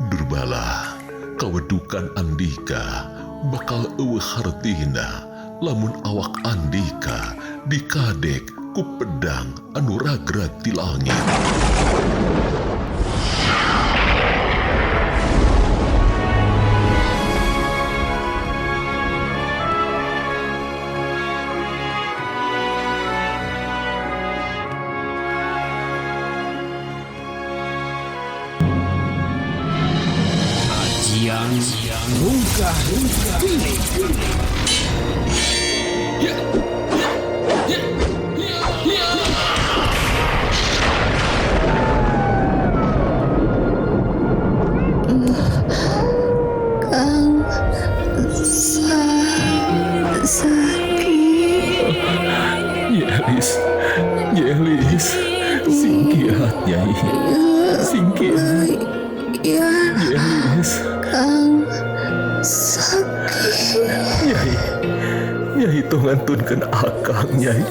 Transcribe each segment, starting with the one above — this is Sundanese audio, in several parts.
Durbala, kawedukan Andika bakal eueuh hartina lamun awak Andika dikadek ku pedang anu ragrag ti langit. Ajian Rungkah Geni. Kang, sakit. Yelis, Yelis, singkiat Nyai, singkiat. Ya, Yelis, Kang, sakit. Nyai, Nyai tong ngantunkeun akang Nyai.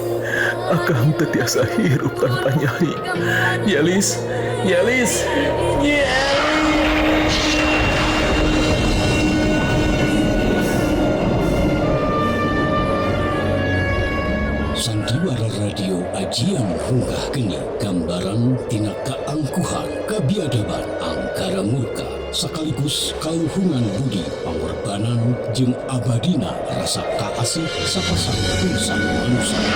Akang teu tiasa hirup tanpa Nyai. Yelis, Yelis, Yelis. Sandiwara Radio Ajian Rungkah Geni, gambaran tina kaangkuhan, kabiadaban, angkara murka, sekaligus kaluhungan budi, pangorbanan jeung abadina rasa kaasih sapasang insan manusia.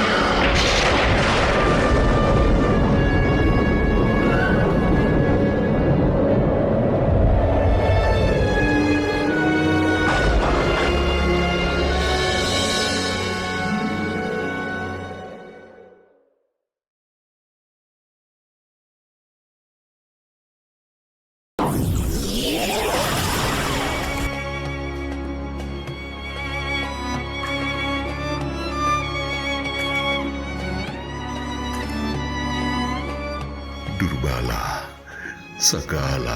Durbala, segala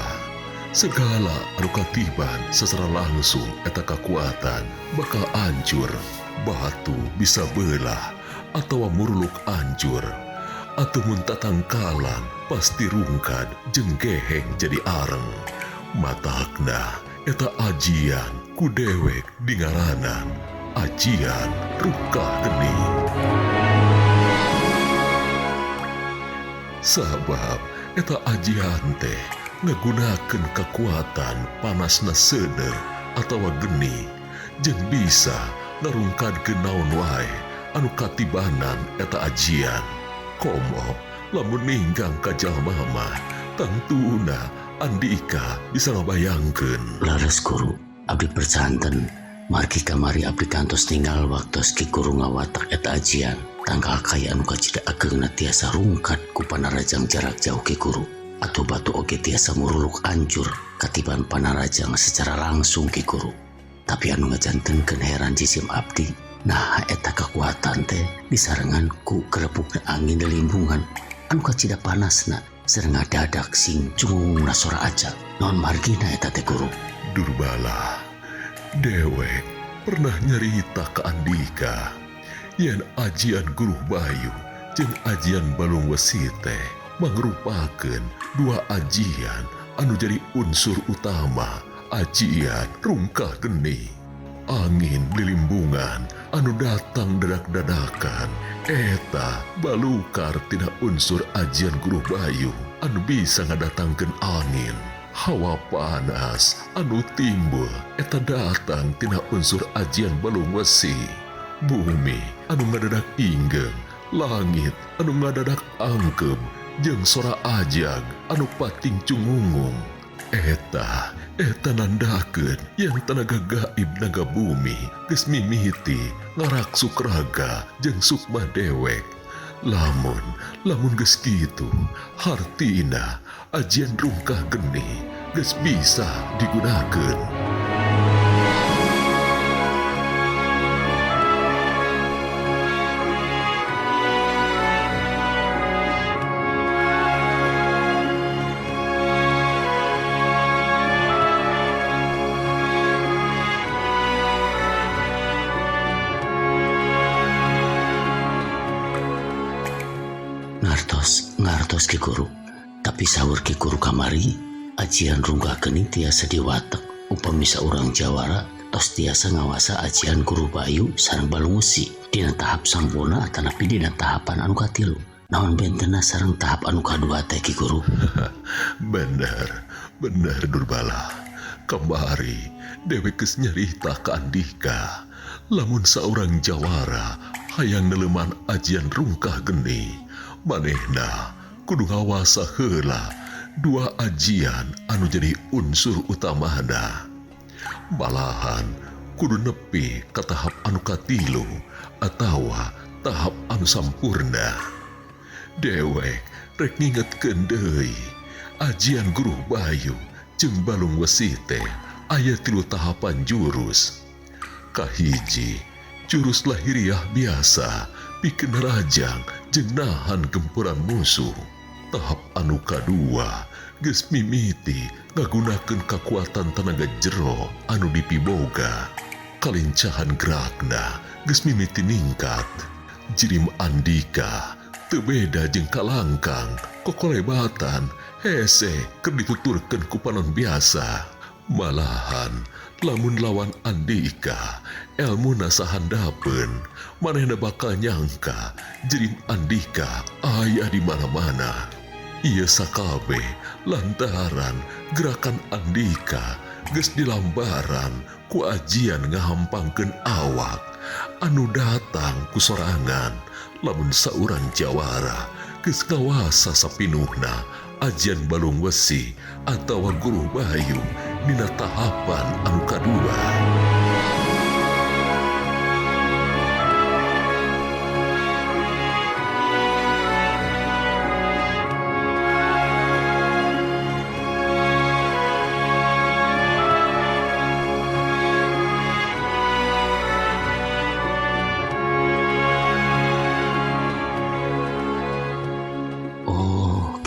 segala anu katiban secara langsung eta kakuatan bakal hancur. Batu bisa belah atawa murluk hancur. Atuh mun tatangkalan pasti rungkad jeung geheng jadi areng. Matakna eta ajian ku dewek dingaranan ajian Rungkah Geni. Sabab eta ajian teh ngagunakeun kakuatan panasna seuneu atawa geni jeung bisa ngarungkadkeun naon wae anu katibanan eta ajian. Komo lamun ninggang ka jalma mah tangtuna Andika bisa ngabayangkeun. Laras guru, abdi percanten margi kamari abdi kantos ninggal waktos Ki Guru ngawatak eta ajian. Tangkal kaya anu kacida ageungna tiasa rungkad ku panarajang jarak jauh Ki Guru. Atau batu oge tiasa muruluk ancur katiban panarajang secara langsung Ki Guru. Tapi anu ngajantenkeun heran jisim abdi, nah eta kekuatan teh disarengan ku kerepukna angin limbungan anu kacida panasna sareng ngadadak sing cungungna sora aja. Naon margina eta teh guru? Durbala, dewek pernah nyerita ke Andika yen ajian Guru Bayu jeung ajian Balung Wesi teh mangrupakeun dua ajian anu jadi unsur utama ajian Rungkah Geni. Angin lilimbungan anu datang dadak-dadakan eta balukar tina unsur ajian Guru Bayu anu bisa ngadatangkeun angin. Hawa panas anu timbul eta datang tina unsur ajian Balung Wesi. Bumi anu ngadadak inggeng, langit anu ngadadak angkeb, jeung sora ajag anu pating cungungung. Eta eta nandakeun yen tenaga gaib naga bumi geus mimiti ngaraksuk raga jeung sukma dewek. Lamun lamun geus kitu hartina ajian Rungkah Geni geus bisa digunakeun. Ngartos, ngartos Ki Guru. Tapi sahur Ki Guru kamari, Ajian Runggah Geni tiasa diwatek upami saurang jawara tos tiasa ngawasa ajian Guru Bayu sareng Balung Wesi dina tahap sampurna atanapi dina tahapan anu katilu. Naon bentena sareng tahap anu kadua teh Ki Guru? Bener, bener Durbala. Kamari dewek geus nyarita ka Andika lamun saurang jawara hayang neleman ajian Rungkah Geni, manehna kudu ngawasa heula dua ajian anu jadi unsur utamana. Malahan kudu nepi ka tahap anu katilu atawa tahap anu sampurna. Dewek rek ngingetkeun deui ajian Guru Bayu jeung Balung Wesi teh aya 3 tahapan jurus. Kahiji, jurus lahiriah biasa pikeun rajang jeung nahan gempuran musuh. Tahap anu kadua geus mimiti ngagunakeun kakuatan tenaga jero anu dipiboga. Kalincahan gerakna geus mimiti ningkat. Jirim Andika teu beda jeung kalangkang, kokolebatan, hese keur dituturkeun ku panon biasa. Malahan lamun lawan Andika elmuna sahandapeun, manehna bakal nyangka jirim Andika aya di mana-mana. Ieu sakabeh lantaran gerakan Andika geus dilambaran ku ajian ngahampangkeun awak anu datang ku sorangan. Lamun saurang jawara geus ngawasa sapinuhna ajian Balung Wesi atawa Guru Bayu dina tahapan anu kadua.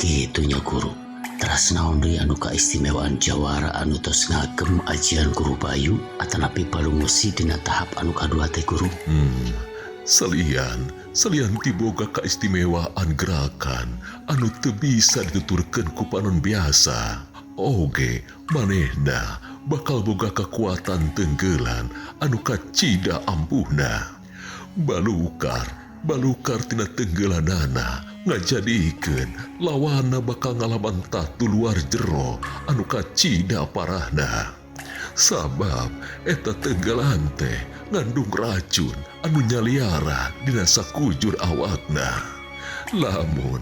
Gitunya Guru. Teras naon deui anu kaistimewaan jawara anu tos ngagem ajian Guru Bayu atanapi Balung Wesi dina tahap anu kadua teh Guru? Salian tiboga kaistimewaan gerakan anu teu bisa dituturkeun ku panon biasa. Oge manehna bakal boga kekuatan tenggelan anu kacida ampuhna. Balukar tina tenggelanana ngajadikeun lawana bakal ngalaman tatu luar jero anu kacida parahna. Sabab eta tenggelan teh ngandung racun anu nyaliara dina sakujur awakna. Lamun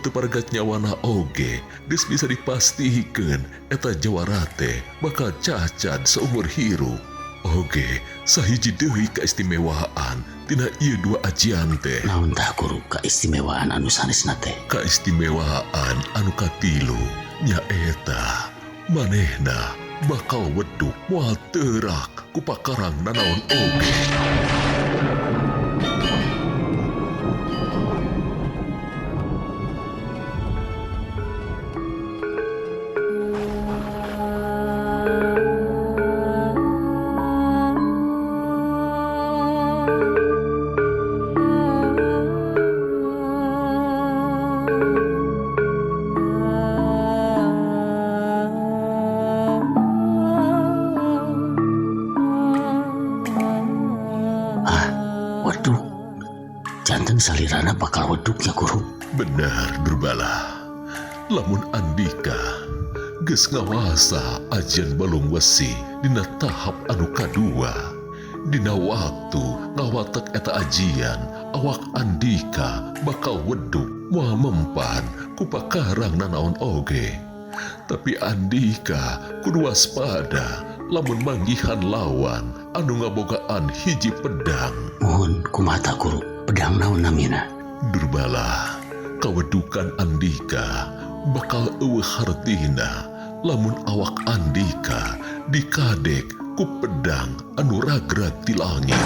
teu paregat nyawana oge geus bisa dipastikeun eta jawara teh bakal cacad saumur hirup. Oge sahiji deui kaistimewaan tina ieu dua ajian teh. Naon tah Guru kaistimewaan anu sanesna teh? Kaistimewaan anu katilu nyaeta manehna bakal weduk moal teurak ku pakarang nanaon oge. Janten salirana bakal weduknya Guru. Benar Durbala. Lamun Andika geus ngawasa ajian Balung Wesi dina tahap anu kadua, dina waktu ngawatek eta ajian, awak Andika bakal weduk moal mempan ku pakarang nanaon oge. Tapi Andika kudu waspada lamun manggihan lawan anu ngabogaan hiji pedang. Mohon kumaha Guru? Pedang naon namina? Durbala, kawedukan Andika bakal eueuh hartina lamun awak Andika dikadek ku pedang anu ragrag ti langit.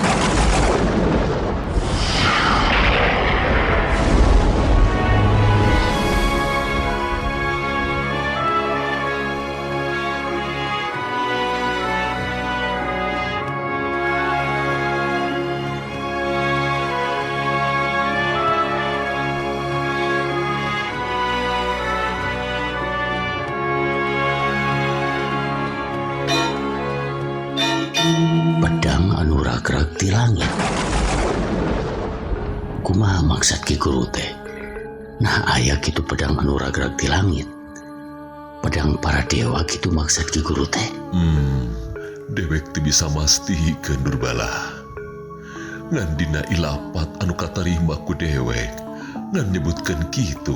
anu ragrag ti langit. Kumaha maksud Ki Guru teh? Nah aya kitu pedang anu ragrag ti langit. Pedang para dewa kitu maksud Ki Guru teh. Dewek teu bisa mastikeun Durbala. Ngan dina ilapat anu katarima ku dewek ngan nyebutkeun kitu.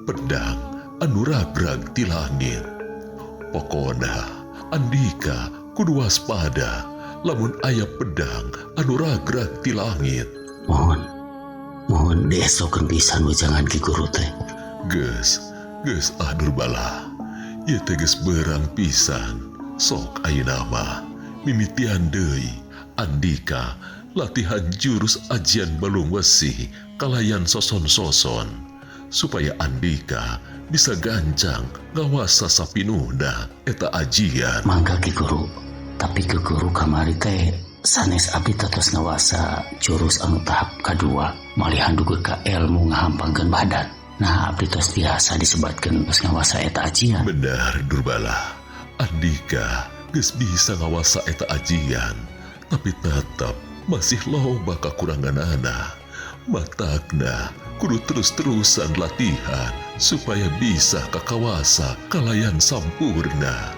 Pedang anu ragrag ti langit. Pokona Andika kudu waspada lamun aya pedang anu ragrag ti langit. Mohon, mohon diesokeun pisan wejangan Ki Guru teh. Geus, geus ah Durbala. Ieu teh geus beurang pisan. Sok ayeuna mah mimitian deui Andika latihan jurus ajian balung wesi kalayan soson-soson supaya Andika bisa gancang ngawasa sapinuhna eta ajian. Mangga Ki Guru, tapi Ki Guru kamari teh sanes abdi tatos ngawasa jurus anu tahap kadua malihan dugi ka ilmu ngahampangkeun badan. Nah abdi tos biasa disebatkeun geus ngawasa eta ajian. Benar Durbala, Andika geus bisa ngawasa eta ajian, tapi tetep masih loba kakuranganana. Matakna kudu terus-terusan latihan supaya bisa kakawasa kalayan sampurna.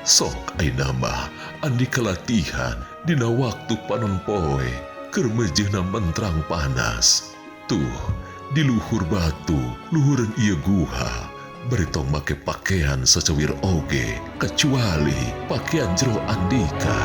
Sok ayeuna mah Andika latihan dina waktu panon poe keur meujeuhna mentrang panas. Tuh di luhur batu luhureun ieu guha bari tong make pakaian sacawir oge kecuali pakaian jero Andika.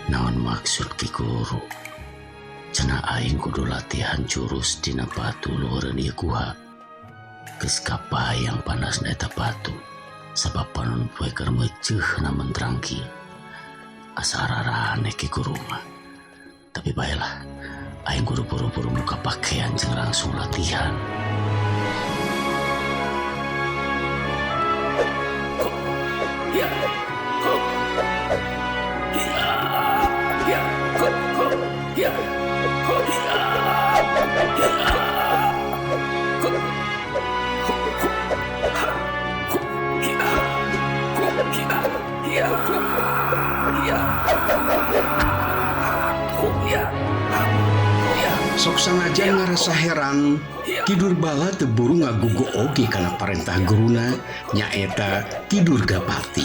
Naon maksud Ki Guru? Cenah aing kudu latihan jurus dina batu luhureun ieu guha. Geus kapayang panasna eta batu, sabab panon poe keur meuceuhna mentrang kieu. Asa rarane Ki Guru mah. Tapi baelah, aing kudu buru-buru muka pakaian jeung langsung latihan. Sok sanajan ngarasa heran, Ki Durbala teu buru ngagugu oge kana parentah guruna nyaeta Ki Durgapati.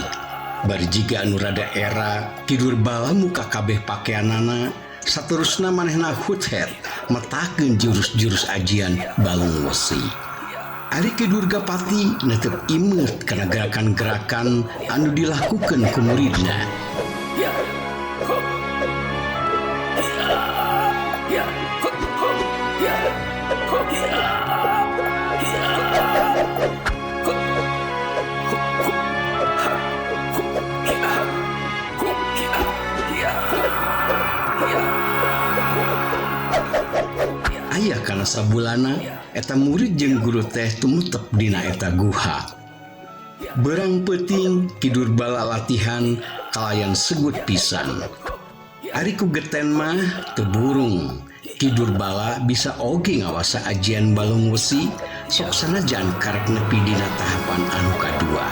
Bari jiga anu rada era, Ki Durbala muka kabeh pakeanana, saterusna manehna huthet metakeun jurus-jurus ajian balung wesi. Ari Ki Durgapati netep imeut kana gerakan-gerakan anu dilakukeun ku muridna. Aya kana sabulana eta murid jeung guru teh tumutep dina eta guha. Berang peuting Ki Durbala latihan kalayan segut pisan. Ari ku geten mah teu burung. Ki Durbala bisa oge ngawasa ajian balung wesi sok sanajan karek nepi dina tahapan anu kadua.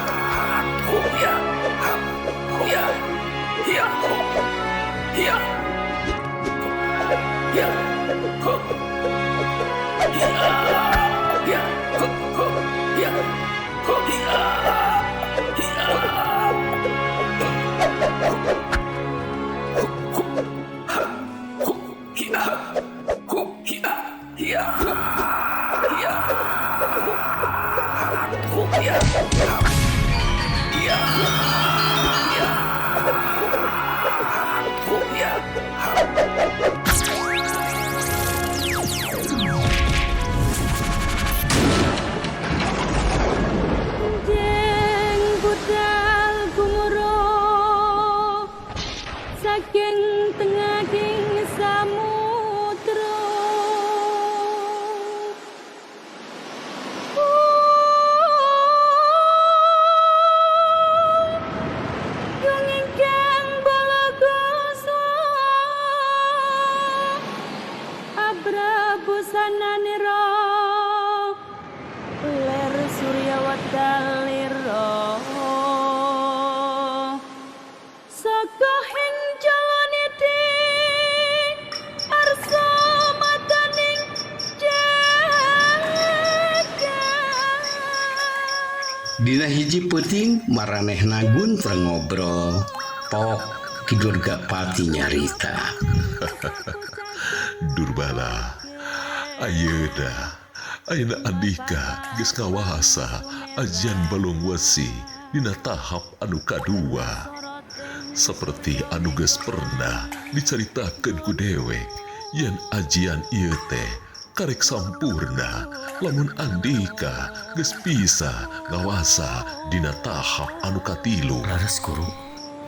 Prabu Sananira ler Surya Wadalira saka ing jalaniti arsa mataning jagat. Dina hiji peuting maranehna guntreng ngobrol pok Ki Durgapati nyarita. Durbala, ayeuna ayeuna Andika geus ngawasa ajian Balung Wesi dina tahap anu kadua. Seperti anu geus pernah dicaritakeun ku dewek yen ajian ieu teh karek sampurna lamun Andika geus bisa ngawasa dina tahap anu katilu. Leres guru,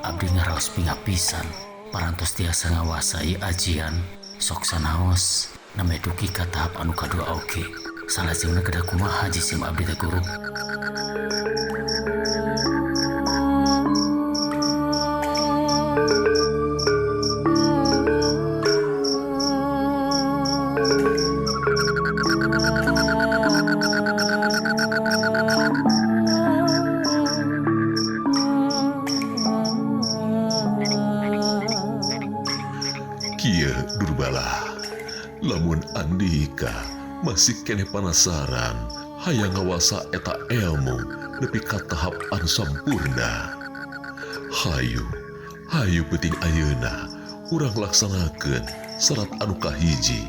abdi ngaraos bingah pisan parantos tiasa ngawasa ieu ajian sok sanaos name dugi ka tahap anu kadua oge. Salajengna kedah kumaha jisim abdi teh guru? Kieu Durbala, lamun Andika masih keneh panasaran hayang ngawasa eta elmu nepi ka tahap anu sampurna. Hayu, hayu peuting ayeuna urang laksanakeun syarat anu kahiji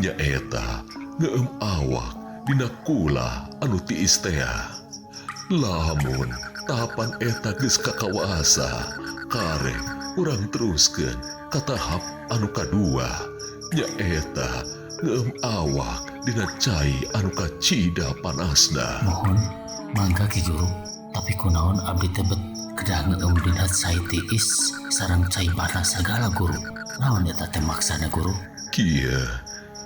nyaeta ngeueum awak dina kula anu tiis tea. Lamun tahapan eta geus kakawasa, karek urang teruskeun ka tahap anu kadua nyaeta ngeueum awak dina cai anu kacida panasna. Mohon mangga Ki Guru, tapi kunaon abdi teh bet kedah ngeueum dina cai tiis sareng cai panas sagala guru. Naon eta teh maksana guru? Kieu,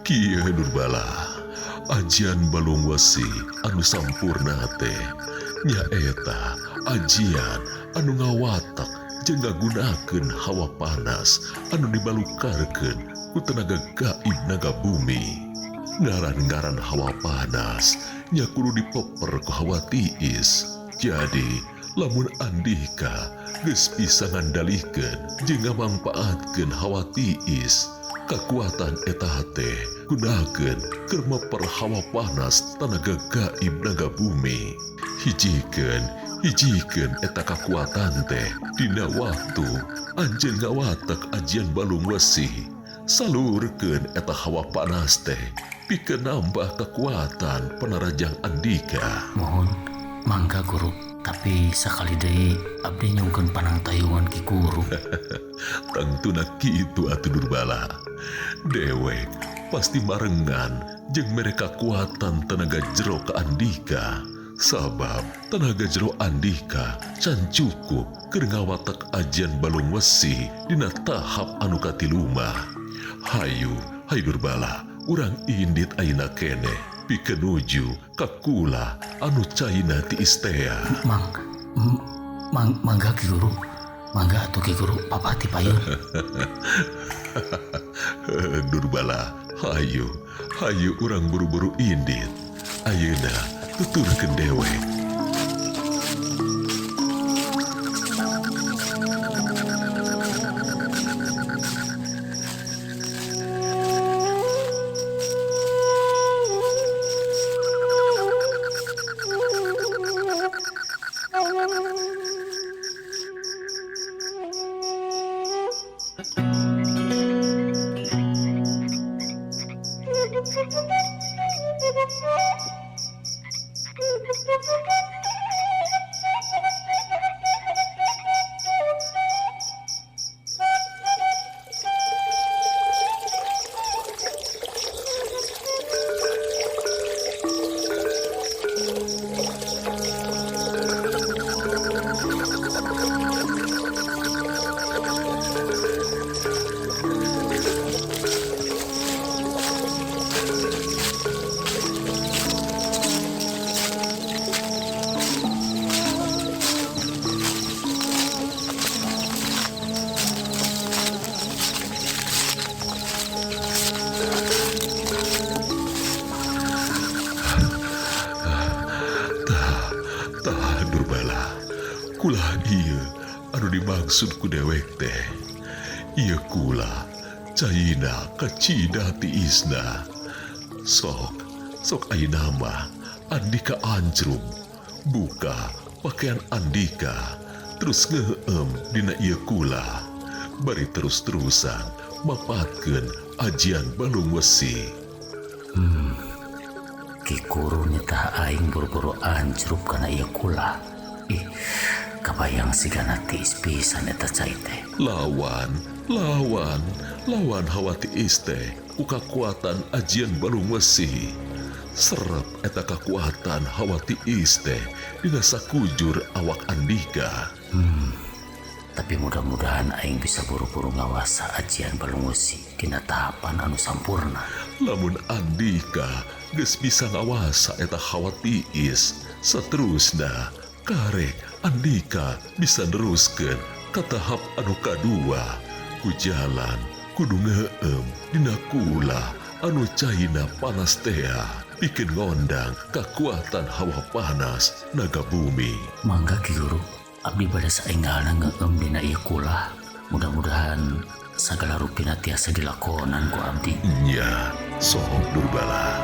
kieu Durbala, ajian Balung Wesi anu sampurna teh nyaeta ajian anu ngawatek jeung ngagunakeun hawa panas anu dibalukarkeun ku tenaga gaib naga bumi. Ngaran-ngaran hawa panas nya kudu dipeper ku hawa tiis. Jadi lamun Andika geus bisa ngandalikeun jeung ngamangpaatkeun hawa tiis, kakuatan eta teh gunakeun keur meper hawa panas tenaga gaib naga bumi. Hijikeun, hijikeun eta kakuatan teh dina waktu anjeun ngawatek ajian Balung Wesi. Salurkeun eta hawa panas teh pikeun nambah kekuatan panarajang Andika. Mohon mangga guru, tapi sakali deui abdi nyungkeun panangtayungan Ki Guru. Tangtuna kitu atuh Durbala. Dewek pasti barengan jeung mere kakuatan tenaga jero ka Andika. Sabab tenaga jero Andika can cukup keur ngawatek ajian Balung Wesi dina tahap anu katilu mah. Hayu, hayu Durbala, urang indit ayeuna keneh pikeun nuju ka kula anu caina tiis tea. Mang, mangga Ki Guru, mangga atuh Ki Guru, papati payun. Durbala, hayu, hayu urang buru-buru indit. Ayeuna tuturkeun dewek. dimaksud ku dewek teh. Ieu kula caina kacida tiisna. Sok, sok ayeuna mah Andika ancrub, buka pakaian Andika, terus ngeueum dina ieu kula. Bari terus-terusan mapatkeun ajian balung wesi. Ki Guru nitah aing buru-buru ancrub kana ieu kula. Ih, kabayang sigana tiis pisan eta cai teh. Lawan, lawan, lawan hawa tiis teh ku kakuatan ajian balung wesi. Serep eta kakuatan hawa tiis teh dina sakujur awak Andika. Tapi mudah-mudahan aing bisa buru-buru ngawasa ajian balung wesi dina tahapan anu sampurna. Lamun Andika geus bisa ngawasa eta hawa tiis, saterusna karek Andika bisa neruskeun ka tahap anu kadua. Ku jalan kudu ngeueum dina kula anu caina panas tea, pikeun ngondang kakuatan hawa panas naga bumi. Mangga Ki Guru, abdi bade saenggalna ngeueum dina ieu kula. Mudah-mudahan sagala rupina tiasa dilakonan ku abdi. Nya, sok Durbala.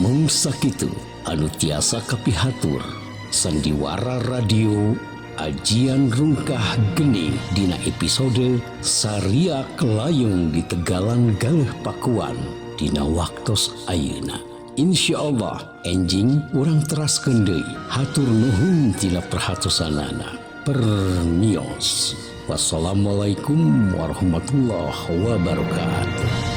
Mung sakitu anu tiasa kapihatur sandiwara radio ajian rungkah geni dina episode Sariak Layung di Tegalan Galeh Pakuan dina waktos ayeuna. Insyaallah enjing urang teraskeun deui. Hatur nuhun tina perhatosanana. Permios. Wassalamualaikum warahmatullahi wabarakatuh.